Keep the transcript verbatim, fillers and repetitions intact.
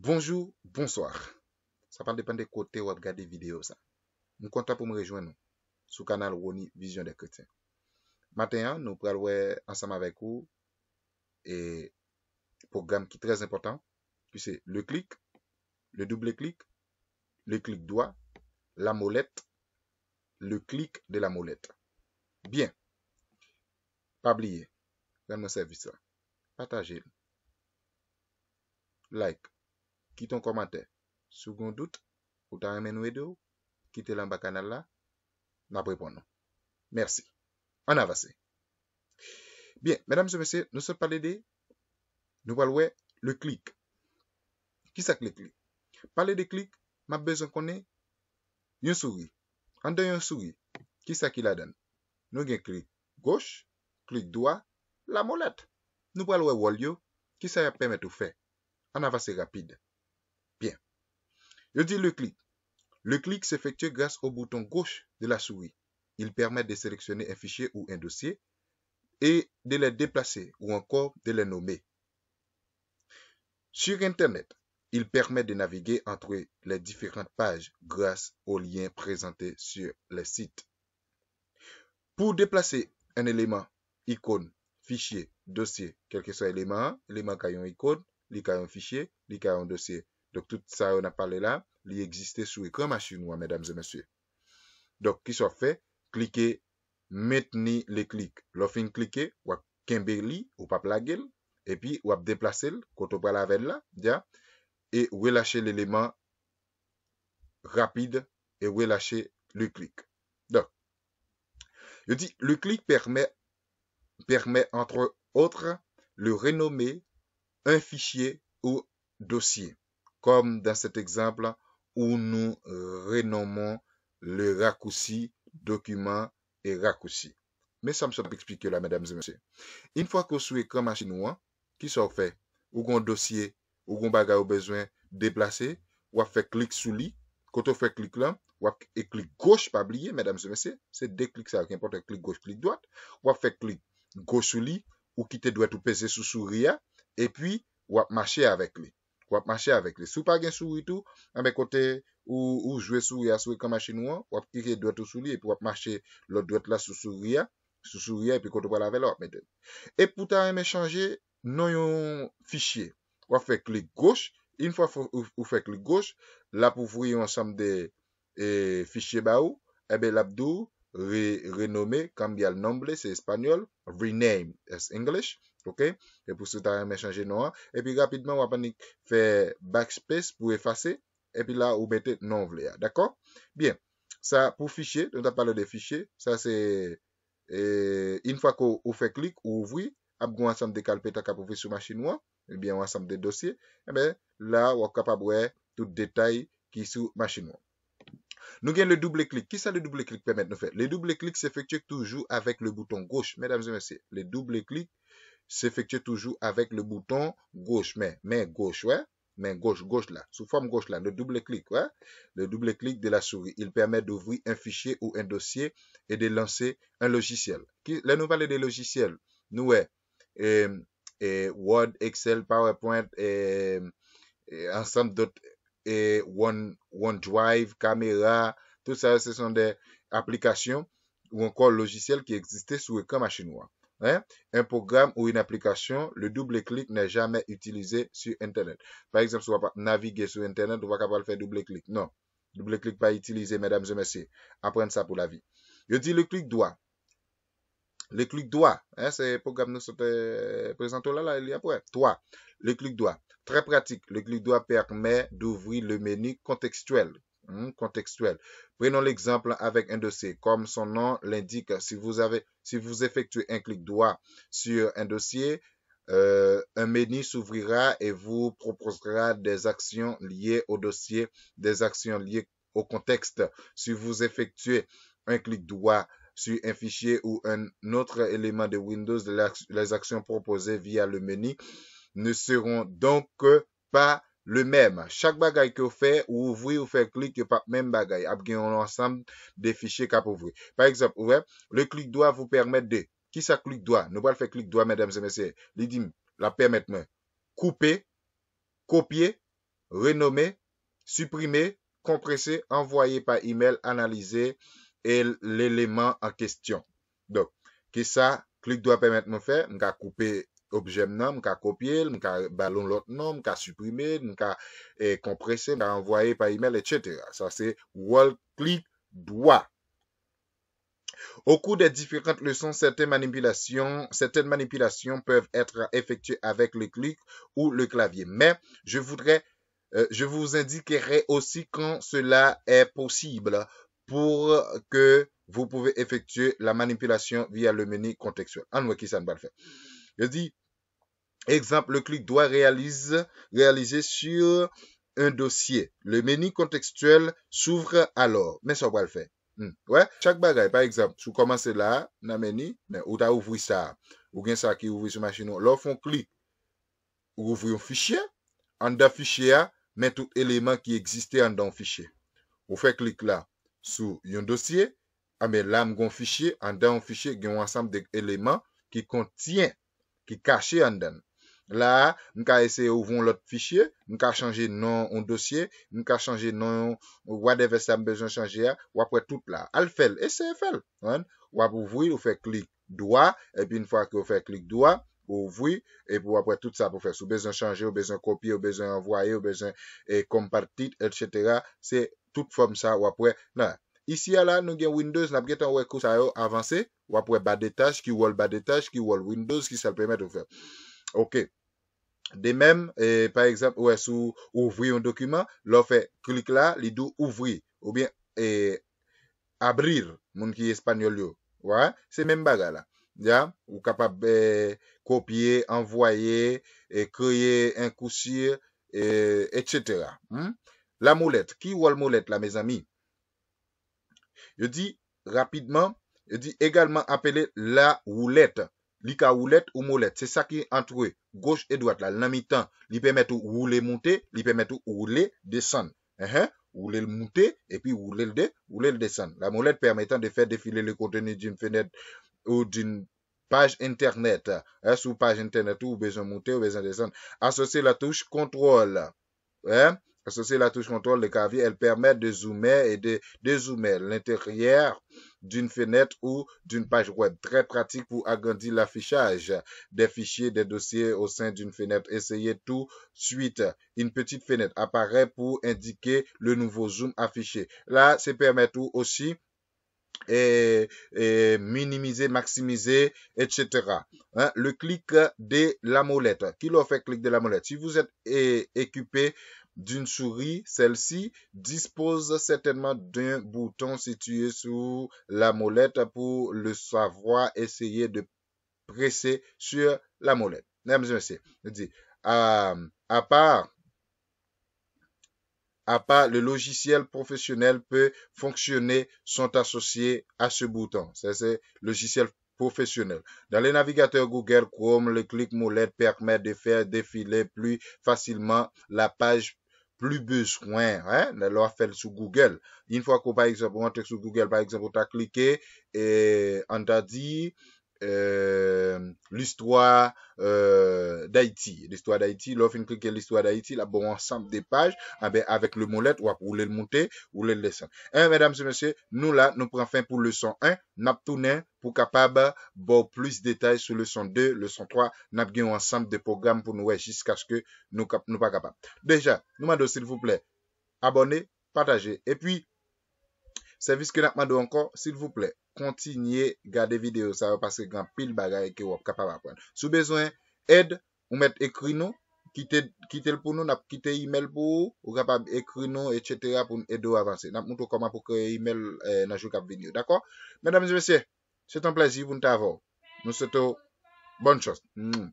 Bonjou, bonswa. Sa pral depann de kote w ap gade videyo sa. M kontan pou m rejwenn ou sou kanal Rony Vision des Chrétiens. Maten an, nou pral wè ansanm avèk ou e pwogram ki trè enpòtan, ki se le klik, le double klik, le klik dwa, la molèt, le klik de la molèt. Byen. Pa bliye, rann mwen sèvis la. Pataje l. Like. Kite yon kòmantè. Si w gen yon dout, ou ta renmen nou ede w, kite l anba kanal la, n ap reponn ou. Mèsi. Ann avanse. Byen, medam e mesye, nou sot pale de, nou pral wè le klik. Kisa k le klik? Pale de klik, m ap bezwen konnen yon souri. Anndan yon souri, kisa ki ladan l? Nou gen klik goch, klik dwa, la molèt. Nou pral wè wòl yo, kisa y ap pèmèt ou fè. Ann avanse rapid. Byen. Yo di le klik. Le klik s'effectue grâce au bouton gauche de la souris. Il permet de sélectionner un fichier ou un dossier et de les déplacer ou encore de les nommer. Sur Internet, il permet de naviguer entre les différentes pages grâce aux liens présentés sur les sites. Pou deplase yon eleman, ikòn, fichye, dosye, kèlkeswa eleman an, eleman ka yon ikòn, li ka yon fichye, li ka yon dosye. Donk, tout sa yo n ap pale la, li egziste sou ekran machin ou an, medam e mesye. Donk, kisa w ap fè? Klike mentni le klik. Lè w fin klike, w ap kenbe li, ou p ap lage l, epi w ap deplase l kote w pral avè l la, dja, e relache leleman rapid e relache le klik. Donk, yo di, le klik pèmèt, pèmèt, entre autres, le renommer un fichier ou dossier, comme dans cet exemple où nous renommons le raccourci document et raccourci. Men sa m sot eksplike la, medam e mesye. Yon fwa ke w sou ekran machin ou an, kisa w fè? Ou gon dosye, ou gon bagay ou bezwen deplase, w ap fè klik sou li. Kote w fè klik lan, w ap e klik goch, pa bliye, medam e mesye, se de klik sa yo ki enpòtan, klik goch, klik dwat. W ap fè klik goch sou li, ou kite dwèt ou peze sou souri a, epi w ap mache avèk li. W ap mache avèk li. Si w pa gen souri tou, anben kote ou, ou jwe souri a sou ekran machin ou an, w ap klike dwèt ou sou li, epi w ap mache lòt dwèt la sou souri a, sou souri a, epi kote w pral avè l, w ap mete l. E pou w ta renmen chanje non yon fichye, w ap fè klik goch. Yon fwa fo- ou, ou fè klik goch, l ap ouvri yon ansanm de e, fichye ba ou, enben, l ap di w re, renome, cambiar nombre, se espanyòl, rename, that's English, ok? E pou si w ta renmen chanje non an, epi rapidman, w ap annik fè backspace pou efase, epi la, ou mete non w vle a, dakò? Byen, sa pou fichye, nou t ap pale de fichye, sa se, e, yon fwa ke w, ou fè klik, ou ouvri, ap gen yon ansanm de kalpeta k ap ouvri sou machin ou an, ebyen, yon ansanm de dosye, enben, la, w ap kapab wè tout detay ki sou machin ou an. Nou gen le double clic. Kisa le double clic pèmèt nou fè? Le double clic s'effectue toujours avec le bouton gauche, mesdames et messieurs. Le double clic s'effectue toujours avec le bouton gauche, men, men goch, wè. Men goch, goch la, sou fòm goch la, le double clic, wè. Le double clic de la souris. Il permet d'ouvrir un fichier ou un dossier et de lancer un logiciel. Ki, lè nou pale de lojisyèl, nou wè, e, e, Word, Excel, PowerPoint, e, e, ansanm dòt, e, One, OneDrive, kamera, tout sa yo, ce sont des applications ou encore logiciels qui existent sous écran machine ou an. Hein? Un programme ou une application, le double clic n'est jamais utilisé sur Internet. Pa egzanp, si w ap navige sou Entènèt, ou pa ka pral fè double clic. Non. Double clic pa itilize, medam e mesye. Aprann sa pou lavi. Yo di le clic droit. Le clic droit, hein, se pwogram nou sot, euh, prezante w la, la, li ap wè. Trois. Le clic droit. Très pratique. Le clic droit permet d'ouvrir le menu contextuel. Hmm, contextuel. Prenons l'exemple avec un dossier. Comme son nom l'indique, si vous avez, si vous effectuez un clic droit sur un dossier, euh, un menu s'ouvrira et vous proposera des actions liées au dossier, des actions liées au contexte. Si vous effectuez un clic droit sur un fichier ou un autre élément de Windows, les ac-, les actions proposées via le menu ne seront donc pas le même. Chak bagay ke w fè, ou ouvri, ou fè klik, yo p ap menm bagay. Ap gen yon ansanm de fichye k ap ouvri. Pa egzanp, ou wè, le clic droit vous permet de. Kisa clic droit? Nou pral fè clic droit, medam e mesye. Li di m, l ap pèmèt mwen koupe, kopye, renommer, supprimer, compresser, envoyer par email, analyser et l'élément en question. Donk, kisa klik dwa pèmèt mwen fè? M ka koupe objè m nan, m ka kopye l, m ka ba l yon lòt non, m ka siprime l, m ka eh, konprese, m ka anvoye pa imèl, et cetera. Sa se wòl klik dwa. Au cours des différentes leçons, certaines manipulations, certaines manipulations peuvent être effectuées avec le clic ou le clavier. Mais je voudrais, euh, je vous indiquerai aussi quand cela est possible pour que vous pouvez effectuer la manipulation via le menu contextuel. Ann wè kisa n pral fè. Yo di, exemple, le clic droit réalise, réalisé sur un dossier. Le menu contextuel s'ouvre alors. Men sa w pral fè. Hmm. Wè, chak bagay, pa egzanp, si w kòmanse la a, nan meni, men ou ta ouvri sa a. Ou gen sa ki ouvri sou machin ou. Lè w fè yon klik, ou ouvri yon fichye. Anndan fichye a, men tout eleman ki egziste anndan yon fichye. Ou fè klik la sou yon dosye, anben la m gen yon fichye, anndan yon fichye gen yon ansanm de eleman ki kontyen, ki kache anndan l. La a, m ka eseye ouvri yon lòt fichye, m ka chanje non yon dosye, m ka chanje non yon whatever sa m bezwen chanje a, w ap wè tout la. Al fè l, eseye fè l. Konprann? W ap ouvri, ou fè klik dwa, epi yon fwa ke w fè klik dwa, ou ouvri, epi w ap wè tout sa pou fè. Si w bezwen chanje, ou bezwen kopye, ou bezwen anvwaye, ou bezwen eh, compartit, et cetera. Se tout fòm sa w ap wè la. Isi a la, nou gen Windows, n ap gentan wè kou sa yo avanse. W ap wè ba de tach, ki wòl ba de tach, ki wòl Windows, ki sa l pèmèt ou fè. Ok. De menm, eh, pa egzanp, ou wè si w ouvri yon dokiman, lè w fè klik la, li di w ouvri, oubyen eh, abrir, moun ki espanyòl yo. Wè, se menm bagay la. Ya, ou kapab eh, kopye, anvwaye, eh, kreye en kusir, eh, et cetera. Hmm? La molèt, ki wòl molèt la, mezanmi? Yo di, rapidman, yo di egalman apele la woulèt. Li ka woulèt ou molèt. Se sa ki antre goch e dwat la. L nan mitan. Li pèmèt ou woule moute, li pèmèt ou woule desann. Enhen, woule l moute, epi woule l de, woule l desann. La molette permettant de faire défiler le contenu d'une fenêtre ou d'une page internet. Hein, sou paj entènèt ou, ou bezwen moute, ou bezwen desann. Associer la touche contrôle. Hein? Associer la touche contrôle de clavier, elle permet de zoomer et de dézoomer l'intérieur d'une fenêtre ou d'une page web. Très pratique pour agrandir l'affichage des fichiers, des dossiers au sein d'une fenêtre. Essayez tout de suite. Une petite fenêtre apparaît pour indiquer le nouveau zoom affiché. La, se pèmèt ou osi eh, eh, minimize, maksimize, et cetera. Hein, le clic de la molette. Ki lè w fè klik de la molette? Si vous êtes eh, équipé d'une souris, celle-ci dispose certainement d'un bouton situé sous la molette pour le savoir essayer de presser sur la molette. Mesdames et messieurs, je dis, à, à part à part le logiciel professionnel peut fonctionner sont associés à ce bouton. Ça, c'est logiciel professionnel. Dans le navigateur Google Chrome, le clic molette permet de faire défiler plus facilement la page plus besoin. Hein? Lè w ap fè l sou Google. Yon fwa ke, pa egzanp, ou antre sou Google, pa egzanp, ou ta klike, e, ann ta di, euh, listwa euh, Dayiti. Listwa Dayiti, lè w fin klike listwa Dayiti, l ap ba w ansanm de paj, anben avèk le molèt, w ap woule l moute, woule l desann. Enben, medam e mesye, nou la, nou pran fen pou leson en, n ap tounen pou kapab ba w plis detay sou leson de, leson twa, n ap gen yon ansanm de pwogram pou nou wè jiskaske nou, kap, nou pa kapab. Deja, nou mande w silvouplè, abòne, pataje. Epi, sèvis ke n ap mande w ankò, silvouplè, kontinye gade videyo sa yo paske gen anpil bagay ke w ap kapab aprann. Si w bezwen èd, ou mèt ekri nou, kite, kite l pou nou, n ap kite imèl pou ou, ou kapab ekri nou, et cetera, pou n ede w avanse. N ap montre w kòman pou kreye imèl eh, nan jou k ap vini yo, dakò? Medam e mesye, se t on plèzi pou n t avè w. Nou swete w bòn chans. Mm.